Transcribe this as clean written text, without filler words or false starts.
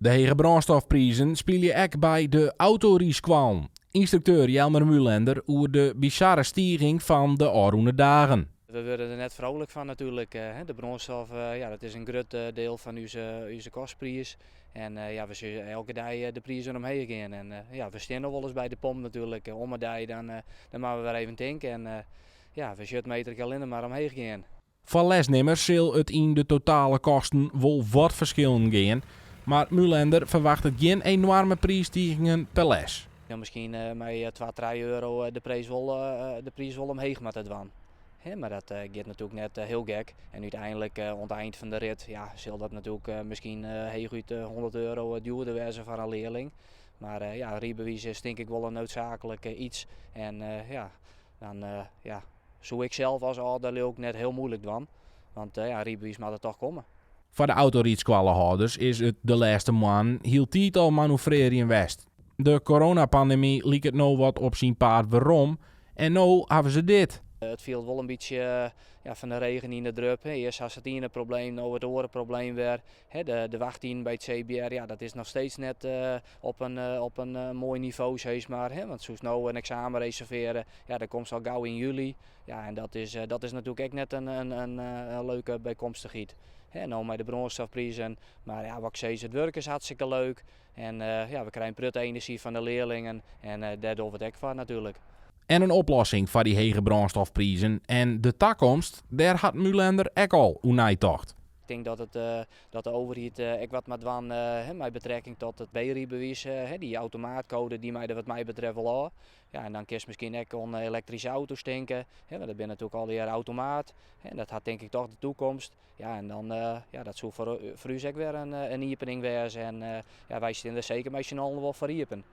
De hege brânstofprizen spylje ek by de autorydskoallen. Ynstrukteur Jelmer Mulender oer de bizarre stiging fan de ôfrûne dagen. We wurde der net frolik fan natuerlik. De brânstof, ja, dat is in grut diel fan ús kostpriis. En ja, we sjogge elke dei de prizen omheech gean. En ja, we stean noch wolris by de pomp natuerlik. Om 'e dei dan, dan moatte we wer even tinke. En ja, we sjogge it meterke allinnich mar omheech gean. Foar lesnimmers sil it yn de totale kosten wol wat ferskillen gean, mar Mulender ferwachtet gjin enoarme priisstigingen per les. Ja, miskien mei 2, 3 euro de priis wol omheech moatte dwaan. Mar dat giet natuerlik net hiel gek. En úteinlik oan it ein fan de rit, ja, sil dat natuerlik miskien heechút 100 euro djoerder wêze foar in learling. Mar ja, in rydbewiis is tink ik wol in needsaaklik iets. En ja, dan ja, soe ik sels as âlder leau ik net hiel muoilik dwaan. Want ja, in rydbewiis moat der toch komme. Foar de autorydskoallehâlders is it de lêste moannen hieltyd al manoeuvrearjen west. De coronapandemy liket no wat op syn paad werom en no hawwe se dit. It fielt wol in bytsje, ja, fan de regen yn de drup. Earst hast it iene probleem, no it oare probleem wer. De wachttiden by it CBR, ja, dat is noch steeds net op in moai nivo, sis mar. Want soest no in eksamen reservearje, ja, dan komst al gau yn july. Ja, en dat is natuerlik ek net in leuke bykomstichheid. No mei de brânstofprizen, mar ja, wat ik sis, it wurk is hartstikke leuk. En ja, we krije in protte enerzjy fan de learlingen en dêr dogge we it ek foar natuerlik. En in oplossing foar dy hege brânstofprizen en de takomst, dêr hat Mulender ek al oer neitocht. Ik tink dat de overheid ek wat moat dwaan mei betrekking tot it B-rydbewiis. Dy automaatkoade dy mei der wat my betreft wol ôf. Ja, en dan kinst miskien ek oan elektryske auto's tinke. Want dat binne natuerlik allegear automaat. En dat hat tink ik toch de toekomst. Ja, en dan, ja, dat soe foar ús ek wer in iepening wêze. En ja, wy stean der seker mei syn allen wol foar iepen.